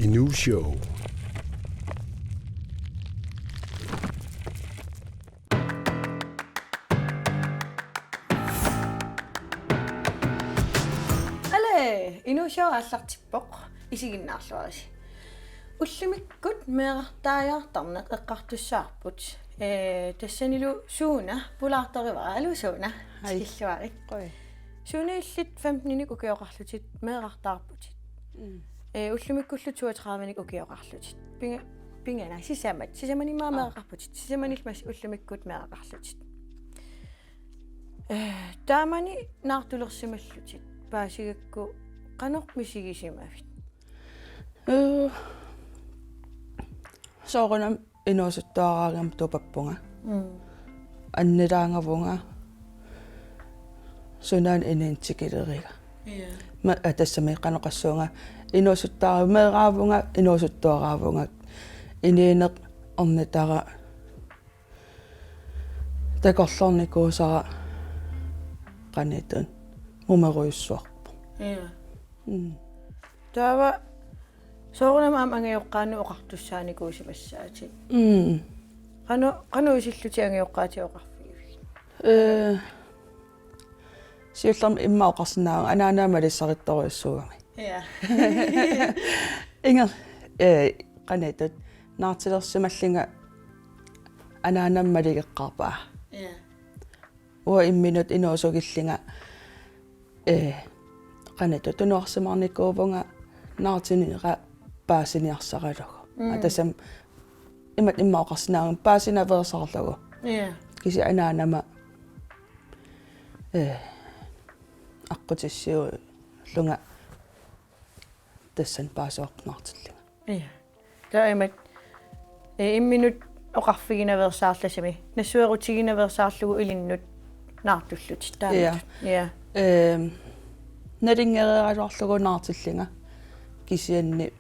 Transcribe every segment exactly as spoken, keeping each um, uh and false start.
New show. Ale, Inuu Show aallartippoq, isiginnaarluarisi. Ullumikkut meerartaajaartarneq eqqartussavarput. Ee, tassanilu Suuna pulaartorivara. Aluu Suuna. Hej. Tikilluarit. Qoj. Suuna, illit femteninik ukioqarlutit meerartaarputit. Mm. Ee, ullumikkullu toogtredivenik ukioqarlutit. Pinga-, pingana, sisamat. Sisamanimmaa, aa, meeraqarputit. Sisamanillu massakkut ullumikkut meeraqarlutit. Ee, taamani naartulersimallutit paasigakku qanoq misigisimavit? Ee, soorunami inuusuttuaraangama tupappunga. Mm. Annilaangavunga, sunaana inuuneq tikileriga. Ja. Ma-, aa, tassami qanoq oqassuunga, inuusuttuara-, meeraavunga, inuusuttuaraavunga, inuuneq ornitara, takorloornikuusara, qanoq ittut, mumerujussuarpoq. Ja. Mm. Taava soorunami aamma angajoqqaanut oqartussaanikuusimassaatit. Mm. Qanoq, qanoq isillutit angajoqqaatit oqarfigivigit? Ee, siullermik immaqa oqarsinnaavunga anaanama malissarittorujussuugami. Ja. Inger-, ee, qanoq ittut, naartulersimallunga anaanama maligeqqaarpaa. Ja. Uanga imminut inuusugillunga, ee, qanoq ittut, tunuarsimaarnikuuvunga naartunera paasiniarsaralugu. Mm. Aa, tassami imatut immaqa oqarsinnaavunga paasinaveersaarlugu. Ja. Kisianni anaanama, ee, aqqutissiuullunga tassani paasivarput naartullunga. Ja. Taava imatut, ee, imminut oqarfiginaveersaarlasimi, nassuerutiginaveersaarlugu ilinnut naartullutit taamatut. Ja. Ja. Ehm, nalunngereeraluarlugu naartullunga, kisianni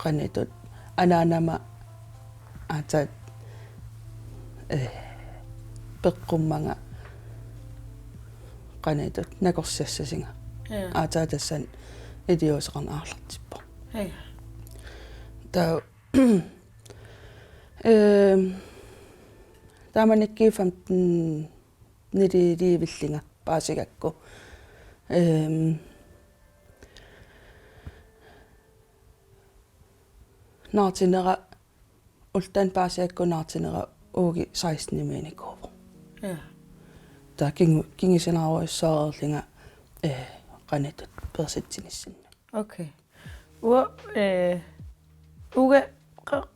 qanoq ittut, anaanama aatsaat, ee, peqqummanga qanoq ittut, nakorsiassasunga. Ja. Aatsaat tassani iliuuseqarneq aallartippoq. Ja. Taava, ehm, taamanikkut femteniliivillunga paasigakku. Ehm, naartunera, ulloq taanna paasigakku naartunera uagut sekstenimiinnikuuvoq. Ja. Taava kingu-, kingusinarujussuarlunga, ee, qanoq ittut, peersitsinissinni. Okay. Uanga, ee, uagut qa-,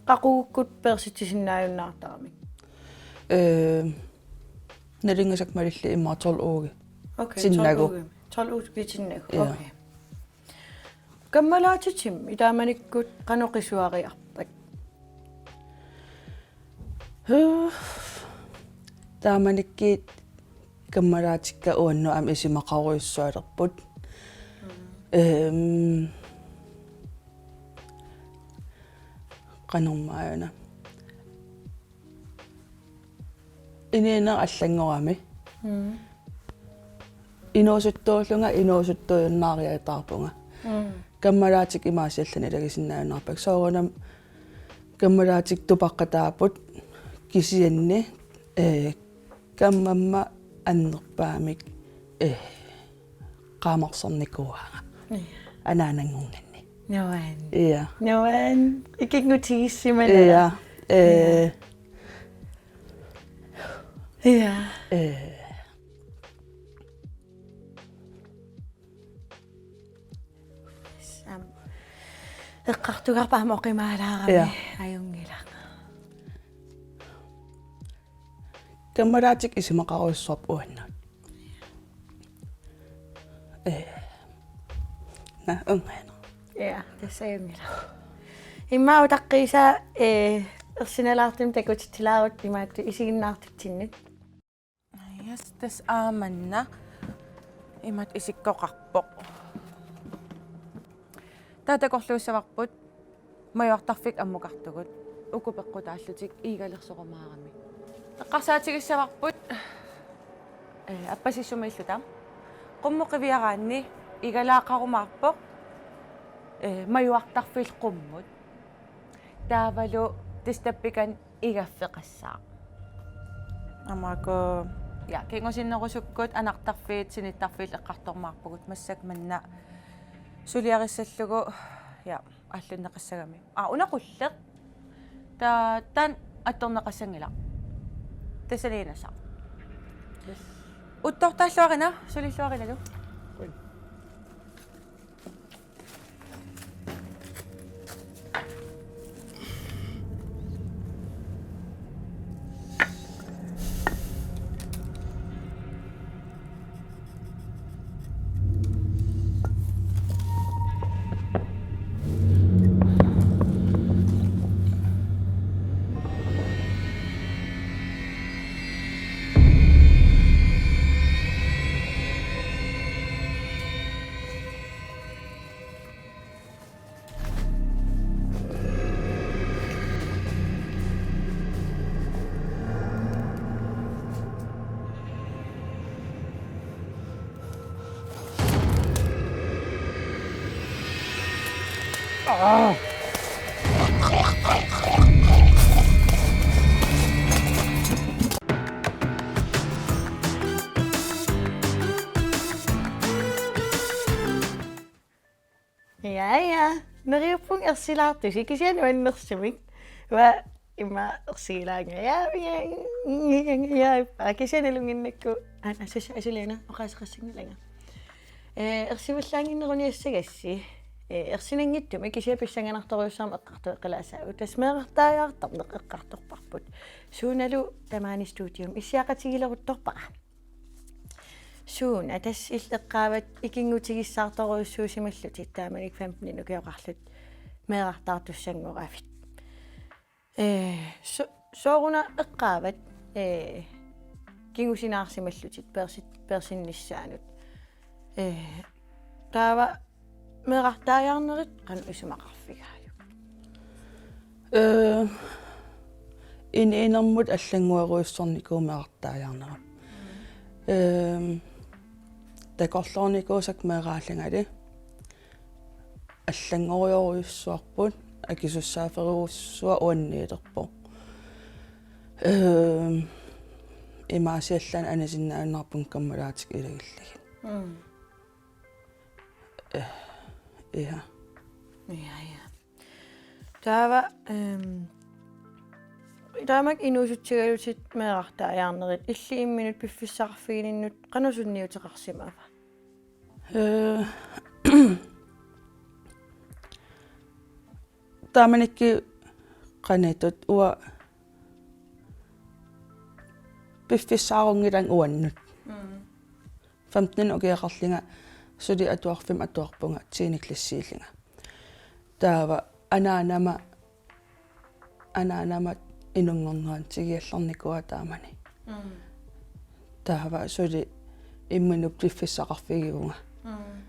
qaqugukkut peersitsisinnaajunnaartaramik? Ee, nalunngisakka malillugu immaqa tolv uagut. Okay, sinnagu. Tolv uagut. Tolv uagut sinnagu. Ja. Okay. Kammalaatitimmi taamanikkut qanoq qisuariarpat? Taamanikkut kammalaatikka uannut aamma isumaqarujussualerput. Mm. Ehm, qanormaana. Inuuneq allanngorami. Mm. Inuusuttuullunga inuusuttuujunnaariataarpunga. Mm. Kammalaatikkut imaasiallanilaagisinnaajunnaarpakka. Soorunami kammalaatikkut tupaqqataapput, kisianni, ee, kammamma annerpaamik, ee, qaamarsarnikuuaanga. Ja. Anaananngunnginni. Nuann'. Ja. Nuann'. Ikinngutigissimanera. Ja. Ee. Ja. Ee. Sam. Eqqartugarput aamma oqimaalaarami. Ja. Ajunngilaq. Kammalaatikkut isumaqarujussuarput uannut. Ee. Naa, ungaana. Ja, tassa ajunngilaq. Immaqa utaqqiisaa, ee, ersinalaartumik takutitsilaarutta imaattoq isiginnaartutsinnut. Yes, tassa aamanna imatut isikkoqarpoq. Taava takorluussavarput majuartarfik ammukartugut, uku peqqutaallutik iigalersorumaarami. Eqqarsaatigissavarput, ee, appasissumiilluta. Qummut qiviaraanni igalaaqarumaarpoq. Eh, majuartarfiit qummut. Taavalu tassa tappikani igaffeqassaaq. Aamma uku. Ja, kingusinnerusukkut anartarfiit, sinittarfiit eqqartorumaarpagut massakkut manna suliarissallugu, ja, aallunneqassagami. Aa, una qulleq. Ta-, taanna attorneqassanngilaq. Tassaniinnassaq. Uttortaalluarina, sulilluarinalu. Ja, ja. Neriuppunga ersilaartusi, kisianni uannersumik. Uanga immaqa ersilaanga. Ja, ja, ja, ja. Kisianni nalunnginnakku. Aana, sus, asuliina, oqaaseqassanngilanga. Eh, ersivallaannginneruniassagassi. Eh, ersinanngitsumik kisianni pissanganartorujussuarmik eqqartueqqilaassaagut. Tassa meerartaajaartarneq eqqartorparput. Suunalu tamaani studiumi issiaqatigileruttorpara. Suuna, tassa illit eqqaavat ikinngutigissartorujussuusimallutit taamanikkut femten ukioqarlutit meerartaartussanngoravit. Eh, so-, sooruna eqqaavat, eh, kingusinaarsimallutit peersit-, peersinnissaanut. Eh, taava meerartaajaarnerit qanoq isumaqarfigaajuk? Eh, inuunermut allannguerujussuarnikuuvoq meerartaajaarneq. Eh, takorloornikuusakka meeraallungali allanngorujorujussuarput, akisussaafferujussuaq uanniilerpoq. Eh, imaasiallaannaq anisinnaajunnaarpunga kammalaatikka ilagillugit. Mm. Eh, ja. Ja, ja. Taava, ehm, taamak inuusutsigalutit meerartaajaarnerit, illit imminut piffissaqarfigininnut qanoq sunniuteqarsimava? Eh, taamanikkut qanittut uanga piffissaarunngilanga uannut. Mm. Femten ukioqarlunga suli atuarfimma atuarpunga tiende klassiillunga. Taava anaanama, anaanama inunngornerani tigulluarnikuuara taamani. Mm. Taava suli imminut piffissaqarfigivunga. Mm.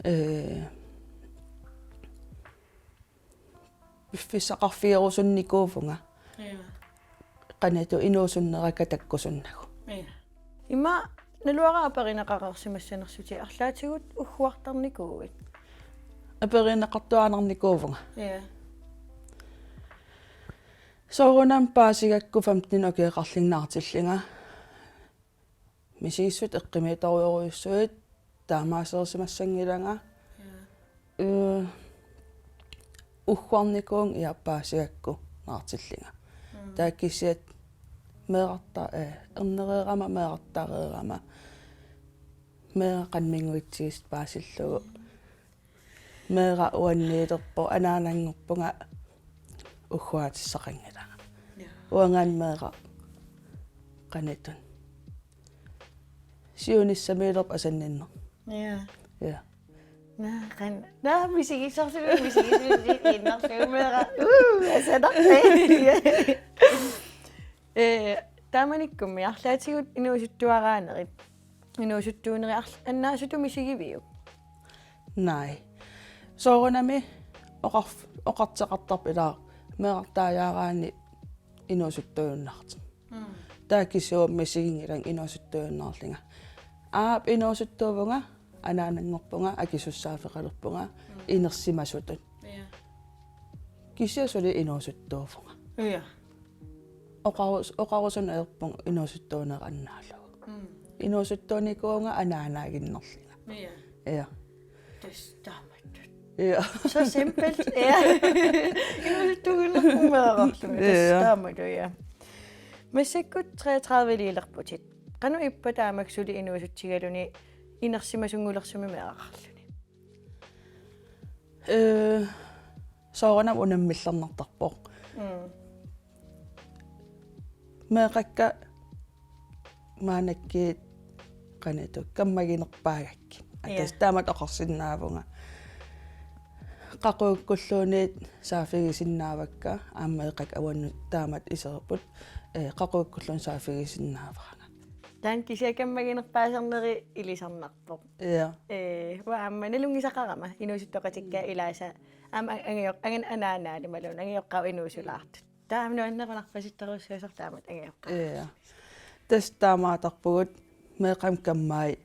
Eh, piffissaqarfigerusunnikuuvunga. Ja. Qanittut inuusunnerakka takkusunnagu. Ja. Ima naluara aperineqareersimassanersutit arlaatigut ugguartarnikuuit? Aperineqartuaannarnikuuvunga. Ja. Soorunami paasigakku femten ukioqarlunga naartillunga. Misigissutsit eqqumiitsorujussuit taamaasereersimassanngilanga. Ja. Eh, ugguarnikuuvunga, ja, paasigakku naartillunga. Mm. Taava kisianni meerarta-, eh, ernereerama, meerartaareerama. Meeraq qanimut itsigisut paasillugu. Meeraq uanniilerpoq, anaananngorpunga ugguaatissaqanngilanga. Ja. Uangaana meeraq qanittut siunissamiilerpoq asanninneq. Ja. Ja. Naa, qan-, naa, misigissorsuit, misigissorsuit, innarsuumeera. Uu, asanarpaa. Eh, taamanikkummi arlaatigut inuusuttuaraanerit. Inuusuttuuneri arl-, annaasutut misigiviuk? Nej. Soorunami oqarf-, oqartoqartarpoq ilaa meerartaajaaraanni inuusuttuujunnaartoq. Mm. Taava kisianni uanga misiginngilanga inuusuttuujunnaarlunga. Aap, inuusuttuuvunga, anaananngorpunga, akisussaaffeqalerpunga, inersimasutut. Ja. Kisianni suli inuusuttuuvunga. Ja. Oqarus-, oqarusunut ajorpunga inuusuttuuneq annaalugu. Mm. Inuusuttuunikuuvunga anaanaaginnarlunga. Ja. Ja. Tassa taamatut. Ja. Så simpelt. Ja. Inuusuttuuginnarpunga meeraqarlunga. Tassa Ja. taamatut, ja. Massakkut treogtredive-liilerputit. Qanoq ippa taamak suli inuusutsigaluni inersimasunngulersumi meeraqarluni? Ee, soorunami unammillernartarpoq. Mm. Meeqqakka maannakkut qanoq ittoq kammaginerpaagakkit. Ja. Tassa taamatut oqarsinnaavunga. Qaqugukkulluunniit saaffigisinnaavakka, aamma meeqqakka uannut taamatut iserput, ee, qaqugukkulluunniit saaffigisinnaavara. Taanna kisianni kammaginerpaasarneri ilisarnarpoq. Ja. Ee, uanga aamma nalunngisaqarama inuusuttoqatikka Mm. ilaasa. Aamma angajoq-, angan-, anaanaanut imaluunniit angajoqqaavut inuusulaartut. Taava nuannerunarpasittorujussuusarpoq taamatut angajoqqaat. Ja. Tassa taamaattarpugut meeqqamik kammai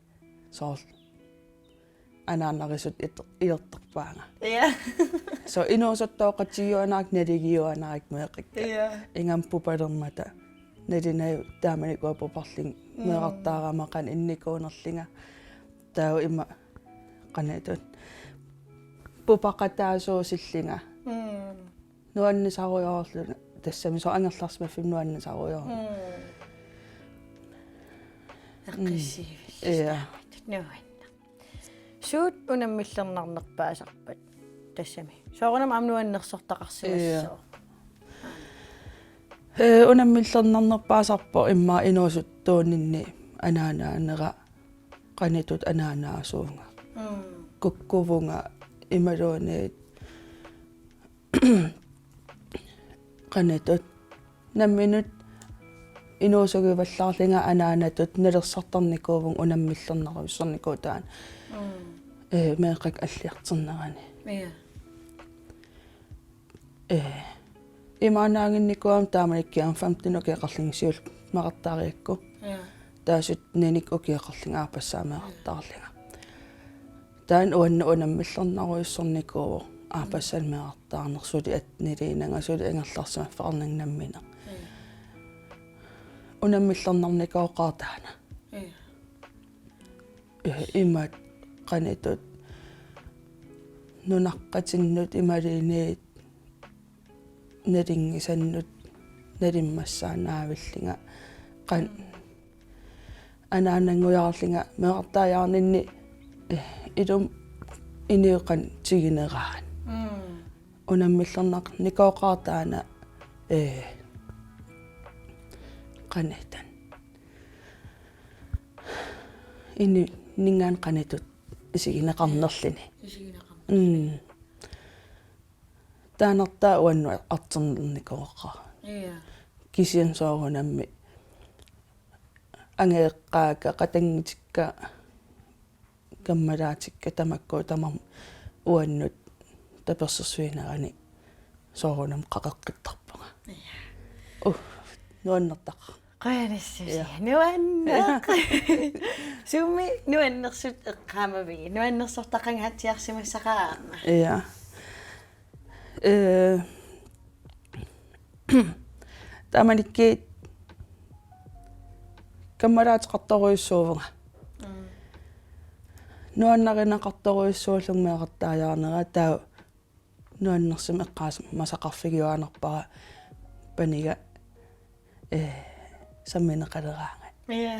soorlu anaanarisut it-, ilertarpaanga. Ja. So inuusuttooqatigiuaannarikka naligiuaannarikka meeqqakka. Ja. Ingammik pupalermata. Nalunagu taamanikkut puparlunga Mm. meerartaarama qanoq innikuunerlunga. Taava ima qanoq ittoq. Pupaqataasuusillunga. Mm. Nuannisarujoorlunga. Tassami soorlu angerlarsimaffimmut nuannisarujoorlunga. Mm. Mm. Eqqissiivillusi Ja. taamatut nuanneq. Suut unammillernarnerpaasarpat tassami? Soorunami aamma nuannersortaqarsimassooq. Ja. Ee, unammillernarnerpaasarpoq immaqa inuusuttuuninni anaanaanera qanoq ittoq anaanaasuuvunga. Mm. Kukkuvunga imaluunniit qanoq ittoq namminut inuusugivallaarlunga anaanatut nalersartarnikuuvunga unammillernarujussuarnikuuvoq taanna. Mm. Ee, meeqqakka alliartornerani. Ja. Ee, imaannaaginnikuugama taamanikkut aamma femten ukioqarlunga siulleq meerartaariakku. Ja. Taava syttenik ukioqarlunga aappassaa meerartaarlunga. Taanna uannut unammillernarujussuarnikuuvoq aappassaa meerartaarneq suli atteniliinanga suli angerlarsimaffeqarnanga nammineq. Mm. Unammillernarnikooqaara taanna. Mm. Ee, imaattoq qanoq ittoq nunaqqatinnut imaluunniit nalunngisannut nalimmassaannaavillunga qan-, anaananngujaarlunga meerartaajaarninni, eh, ilumut inuit qanoq tigunerat. Mm. Unammillernarnikooqaara taanna, eh, qanoq ittoq. Inuit ninngaanniit qanoq ittoq isigineqarnerluni. Isigineqarnerluni. Mm. Taannartaa uannut artornarnikuuvoq. Ja. Kisianni soorunami angajoqqaakka, qatanngutikka, kammalaatikka tamakku tamarmik uannut tapersersuinerani soorunami qaqeqqittarpunga. Ja. Uh, nuannertaq. Qujanassusia. Ja. Nuanneq. Sumi nuannersut eqqaamavigit? Nuannersortaqangaatsiarsimassaqaara aamma. Ja. Ee, taamanikkut kammalaateqartorujussuuvunga. Mm. Nuannarineqartorujussuullunga meerartaajaarnera taava nuannersumik eqqaamasaqarfigiuaannarpara paniga, eh, sammineqaleraangat. Ja.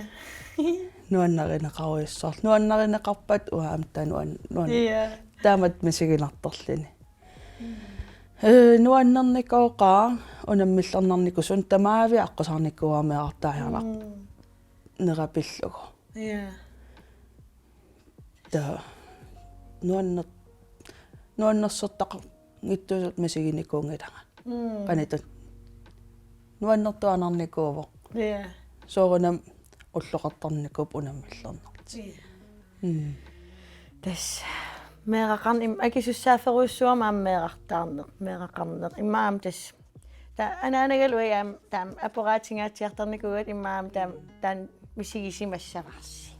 Nuannarineqarujussuarlunga. Nuannarineqarpat uanga aamma taanna nuan-, nuan-, Ja. taamatut misiginartorluni. Mm. Eh, nuannernikooqaara unammillernarnikuusoq, tamaaviat aqqusaarnikuuara meerartaajaarneq. Mm. Nera pillugu. Ja. Taava nuanner-, nuannersortaqanngitsuusut misiginikuunngilanga. Mm. Qanoq ittoq. Nuannertuaannarnikuuvoq. Ja. Soorunami ulloqartarnikuupput unammillernartut. Ja. Mm. Tassa. Meeraqarn-, im-, akisussaafferujussuugami aamma meerartaarneq, meeraqarneq. Immaqa aamma tassa. Taava anaanagalugit aamma taama aporaatsinngaatsiartarnikuugat immaqa aamma taama, taanna misigisimassavarsi.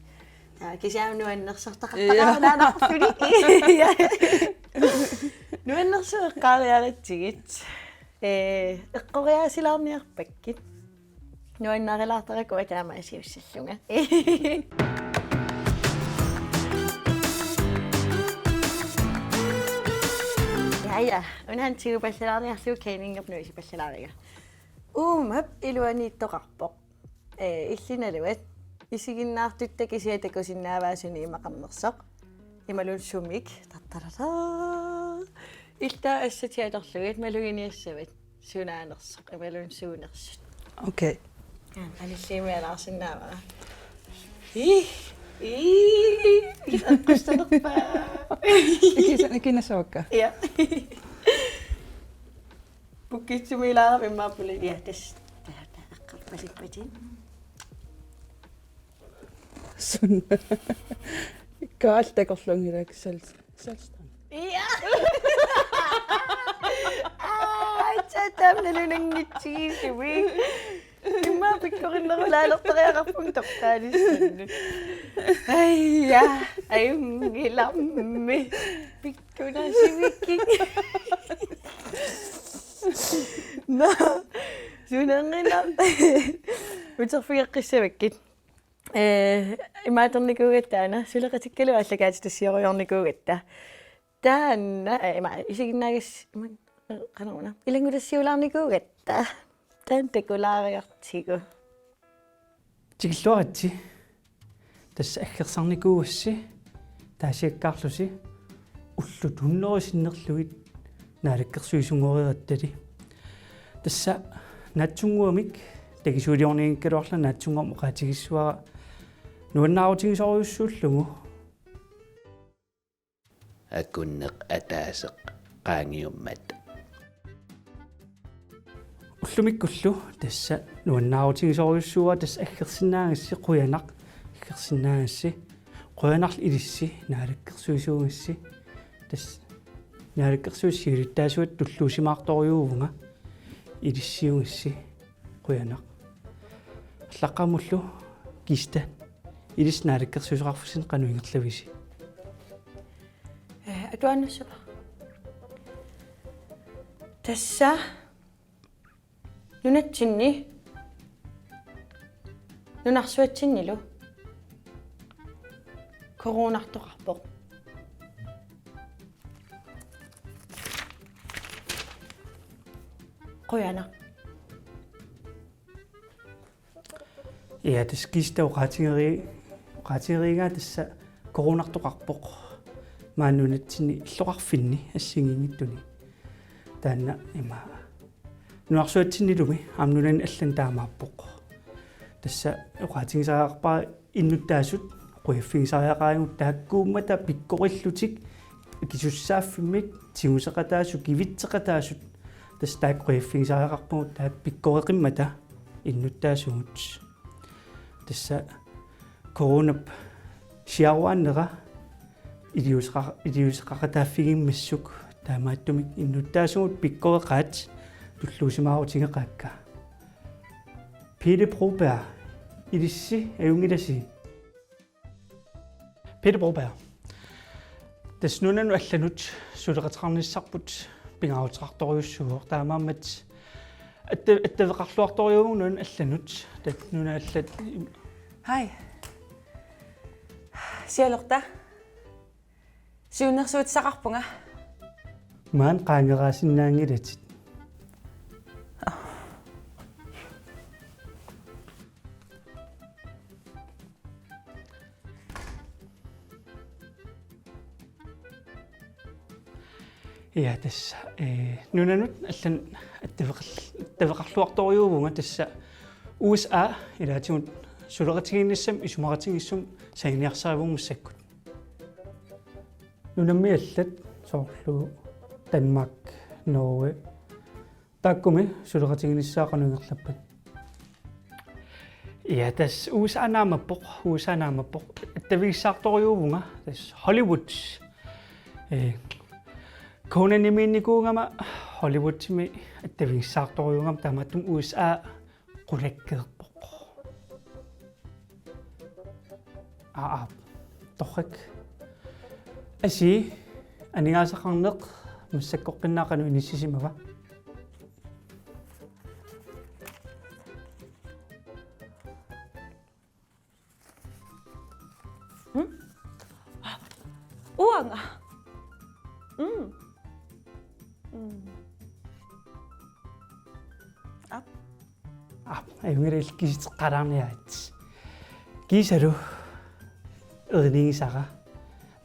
Taa kisianni nuannersortaqartaqarunaanarpuli. Nuannersueqqaariaratsigit. Ee, eqqoriaasilaarniarpakkit. Nuannarilaartarakku taamaasiussallunga. Ja, ja. Unaana tigupallalaarniarlugu Kaningerp nuisipallalaariga. Uumap iluaniittoqarpoq. Ee, illinaluat. Isiginnaartutta kisiat takusinnaavaat sunik imaqarnersoq. Imaluunniit sumik. Tattarara. Iltaa assat atorlugit maluginiassavat. Sunaanersoq. Imaluunniit suunersut. Okay. Aa, anillimi alaarsinnaavara. Ii, ii, eqqussaanerpaa. Ikisa-, ikinassuakka. Ja. Pukkitsumi ilaarami immaqa puli. Ja, tassa. Taa, taa, eqqarpasippatit. Sun. Kaal takorluunngilaq sal-, salstan. Ja. Aa, taamna nunanngitsigissumik. Immaqa pikkorinnerulaalertariaqarpunga toqqaanissannut. Aja, ajunngilarmi. Pikkunasivikkik. Nå, sunanngilaq. Uterfigeqqissavakkit. Ee, imaatornikuugatta taanna, suleqatikkalu aallakaatitassiorujornikuugatta. Taanna, ee, ima, isiginnaagas-, ima, ee, qanoruna. Ilanngutassiulaarnikuugatta. Taanna takulaariartigu. Tikilluaritsi. Tassa aggersarnikuugassi, taasiakkaarlusi, ullut hundrede sinnerlugit naalakkersuisungooreerattali. Tassa naatsunnguamik takisuuliornianngikkaluarlunga naatsunnguamik oqaatigissavara nuannaarutigisorujussuullugu. Akunneq ataaseq qaangiummat. Ullumikkullu tassa nuannaarutigisorujussuuara, tassa aggersinnaagassi qujanaq, aggersinnaagassi qujanarlu ilissi naalakkersuisuugassi, tassa naalakkersuisut siulittaasuata tulluusimaartorujuuvunga ilissiugassi. Qujanaq. Allaqqamullu Kista. Ilissi naalakkersuisoqarfissinni qanoq ingerlavisi? Ee, atuannussava. Tassa nunatsinni. Nunarsuatsinnilu. Coronartoqarpoq. Qujanaq. Ja, tassa Kista oqaatigeri-, oqaatigeriigaa tassa coronartoqarpoq. Maani nunatsinni illoqarfinni assigiinngitsuni. Taanna ima. Nunarsuatsinnilumi, aamma nunani allani taamaappoq. Tassa oqaatigisariaqarpara innuttaasut qujaffigisariaqaraangatta taakkuummata pikkorillutik ikisussaaffimmik tiguseqataasut kivitseqataasut tassa taakku qujaffigisariaqarpagut taakku pikkoreqimmata innuttaasugut. Tassa coronap siaruaannera iliuuseqa-, iliuuseqaqataaffigiimmassuk taamaattumik innuttaasugut pikkoreqaat tulluusimaarutigeqaakka. Pele Broberg, ilissi ajunngilasi? Pele Broberg. Tassa nunanut allanut suleqateqarnissarput pingaaruteqartorujussuuvoq, taamaammat atta-, attaveqarluartorujuuvugut nunanut allanut. Tassa nunat allat. Hej. Sialerta. Siunnersuutissaqarpunga. Maani qaangeraasinnaanngilatit. Ja, tassa, ee, nunanut allanut attaveqar-, attaveqarluartorujuuvunga, tassa U S A ilaatigut suleqatigiinnissamut isumaqatigiissumik sanilliarsarivugut massakkut. Nunammi allat soorlu Danmark, Norge. Taakkumi suleqatiginissaa qanoq ingerlappat? Ja, tassa U S A naamappoq, U S A naamappoq. Attavigissaartorujuuvunga, tassa Hollywood. Ee, Conanimiinnikuugama Hollywoodimi attavigissaartorujuugama, taamaattumik U S A qulakkeerpoq. Aa, aa. Torrak. Asii, aningaasaqarneq massakkorpiaq qanoq inissisimava? Mm? Uanga. Mm. Mm. Aap. Aap, ajunngilaq, illit kisitseqqaalaarniaritsi. Kiisalu erinigisara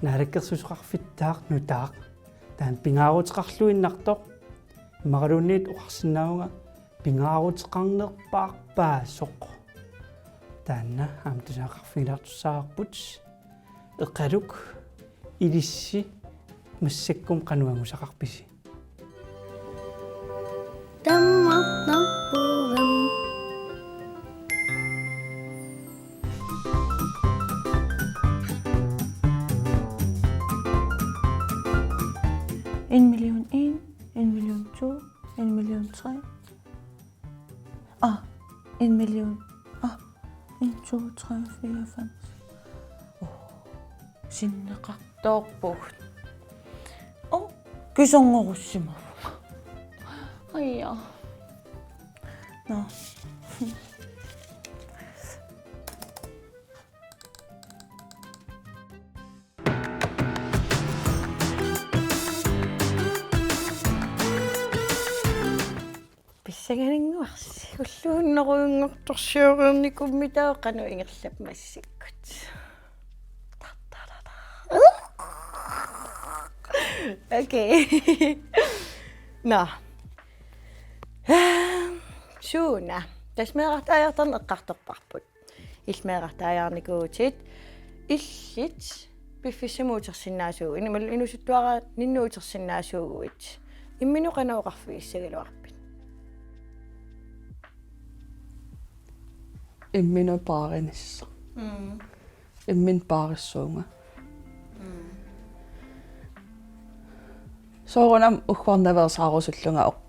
Naalakkersuisoqarfittaaq nutaaq. Taanna pingaaruteqarluinnartoq. Immaqaluunniit oqarsinnaavunga pingaaruteqarnerpaarpaasoq. Taanna aamma tusagaqarfigilaartussaavarput. Eqaluk, ilissi massakkut qanoq angusaqarpisi? Tammartarpugut. En million en, en million to, en million tre. Ah, en million. Ah, en, to, tre, fire, fem. Oh, sinneqartoorpugut. Oh, kisangorussimavunga. Aja. Nå. Pissanganinnguarsi. Ulluunnerujunngortorsiornikummi taava qanoq ingerlappat massakkut. Okay. Nå. Suuna. Tassa meerartaajartarneq eqqartorparput. Illit meerartaajaarnikuuvutit, illit piffissami utersinnaasuuguit, imaluunniit inuusuttuaraanni utersinnaasuuguit. Imminut qanoq oqarfigissagaluarpit? Imminut paarinissaq. Mm. Imminut paarissuunga. Mm. Soorunami ugguarnaveersaarusullunga oq-,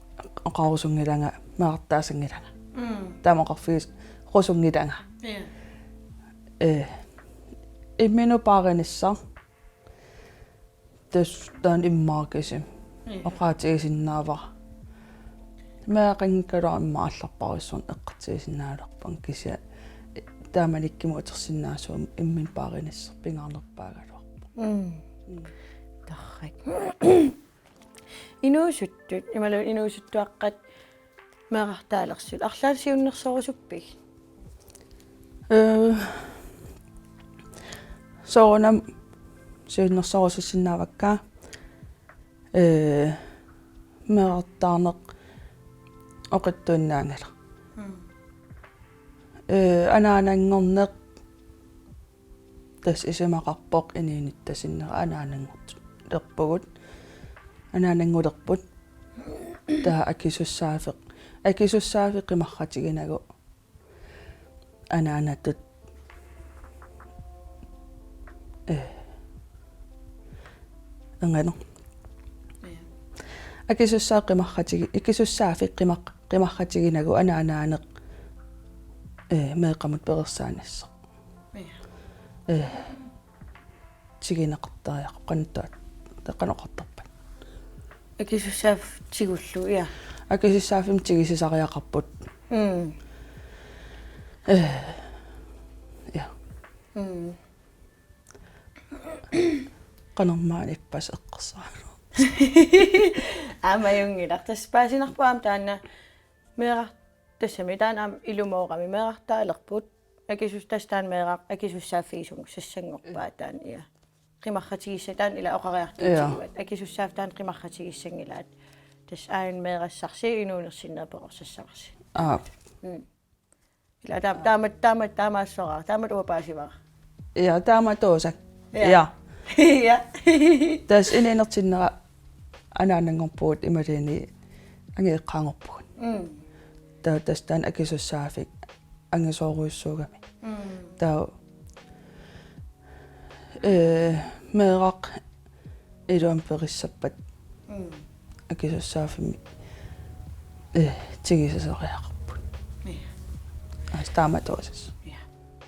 oqarusunngilanga, meerartaassanngilanga. Mm. Taama oqarfigerusunngilanga. Ja. Eh, imminut paarinissaq. Tassa taanna immaqa kisimi. Ja. Oqaatigisinnaavara. Meeraqanngikkaluarama immaqa allarpassuarnik eqqartugaasinnaalerpunga, kisianni taamanikkut utersinnaasuugama imminut paarinissaq pingaarnerpaagaluarpoq. Mm. Mm. Torrak. Inuusuttut, imaluunniit inuusuttuaqqat meerartaalersut, arlaat siunnersorusuppigit? Eh, soorunami siunnersorusussinnaavakka, eh, meerartaarneq oqitsuinnaanngilaq. Mm. Eh, anaananngorneq tassa isumaqarpoq inuunitta sinnera anaananngulerpugut. Anaananngulerput. Taava akisussaaffik. Akisussaaffik qimarratiginagu anaanatut. Eh. Angano. Ja. Akisussaaffik qimarratigi-, akisussaaffik qimar-, qimarratiginagu anaanaaneq. Eh, meeqqamut pereersaanissaq. Ja. Eh, tiguneqartariaqarpoq, qanoq taava, qanoq oqartarpat? Akisussaaffik tigullugu, ja. Akisussaaffimmik tigusisariaqarput. Mm. Eh, ja. Mm. Qanormaanna ippassaq eqqarsarlugu. Aamma ajunngilaq. Tassa paasinarpoq aamma taanna meeraq-, tassami taanna aamma ilumoorami meerartaalerput. Akisus-, tassa taanna meeraq akisussaaffigisassanngorpaa taanna, ja. Qimarratigissat taanna ila oqariartuutigivat. Ja. Akisussaaffiit taanna qimarratigiissanngilaat. Tassa aajuna meerassarsi inuuneq sinnera perorsassavarsi. Aap. Mm. Ila taam-, taamat, taamat, taamaassoraa, taamatut uanga paasivara. Ja, taamatuusakka. Ja. Ja. Ja. Tassa inuuneq sinnera anaananngorpugut imaluunniit angajoqqaanngorpugut. Mm. Taava tassa taanna akisussaaffik angisoorujussuugami. Mm. Taava, eh, meeraq iluamik perissappat. Mm. Akisussaaffimmik, eh, tigusisariaqarput. Ja. Aas taamatuussaaq. Ja.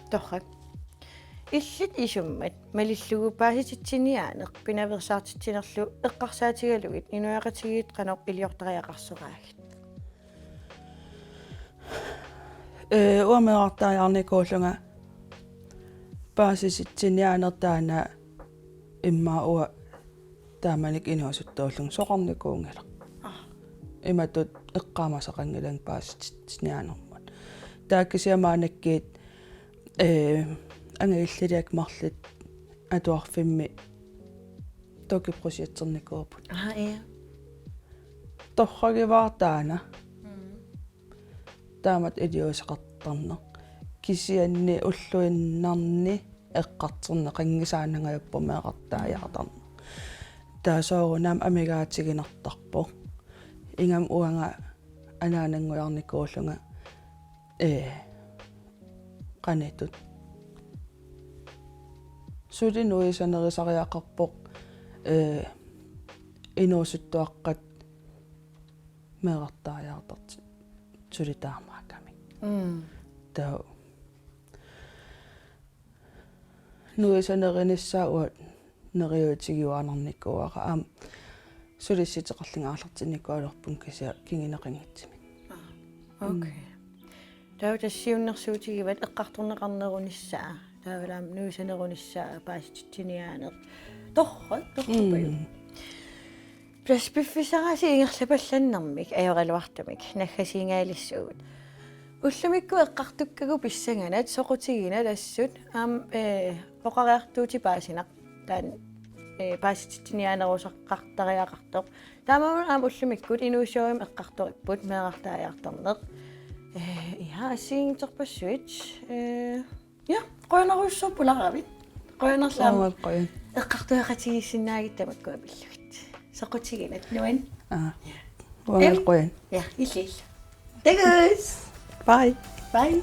Torrak. Illit isummat malillugu paasititsiniaaneq pinaveersaartitsinerlu eqqarsaatigalugit inuiaqatigiit qanoq iliortariaqarsoraagit? Ee, uanga meerartaajaarnikuullunga paasititsiniaaneq taanna immaqa uanga taamanikkut inuusuttuullunga soqarnikuunngilaq. Imatut eqqaamasaqanngilanga paasititsiniaanermut. Taava kisianni maannakkut, ee, angajulliit marluk atuarfimmi dukkeprojekternikuupput. Aha, ja. Torragivara taanna. Taamatut iliuuseqartarneq. Kisianni ulluinnarni eqqartorneqanngisaannangajapput meerartaajaartarneq. Taava soorunami amigaatiginartarpoq. Ingammik uanga anaananngujarnikuullunga, ee, qanittut. Suli nuisanerisariaqarpoq, ee, inuusuttuaqqat meerartaajaartartut suli taamaakkami. Mm. Taava nuisanerinissaa uanga neriuutigiuaannarnikuuara aamma sulissuteqarlunga aallartinnikuugaluarpunga kisianni kinguneqanngitsumik. Okay. Taava tassa siunnersuutigivat eqqartorneqarnerunissaa. Taava aamma nuisanerunissaa paasititsiniaaneq. Torrak, torrak. Mm. Tassa piffissarisi ingerlapallannermik ajoraluartumik naggasiingaalissuugut. Ullumikkut eqqartukkagut pissanganaq soqutiginaq assut aamma, ee, oqariartuutit paasineq taanna, ee, paasititsiniaanerusaqartariaqartoq. Taamaammat aamma ullumikkut inuusuummik eqqartoripput meerartaajaartarneq. Ee, ja, assigiinngitsorpassuit. Ee, ja, qujanarujussuaq pulaaravit. Qujanarlu aamma. Uanga qujan. Eqqartueqatigiissinnaagit tamakkua pillugit. Soqutiginaq nuann. Aa. Uanga qujan. Ja, illit. Takuss. Bye. Bye.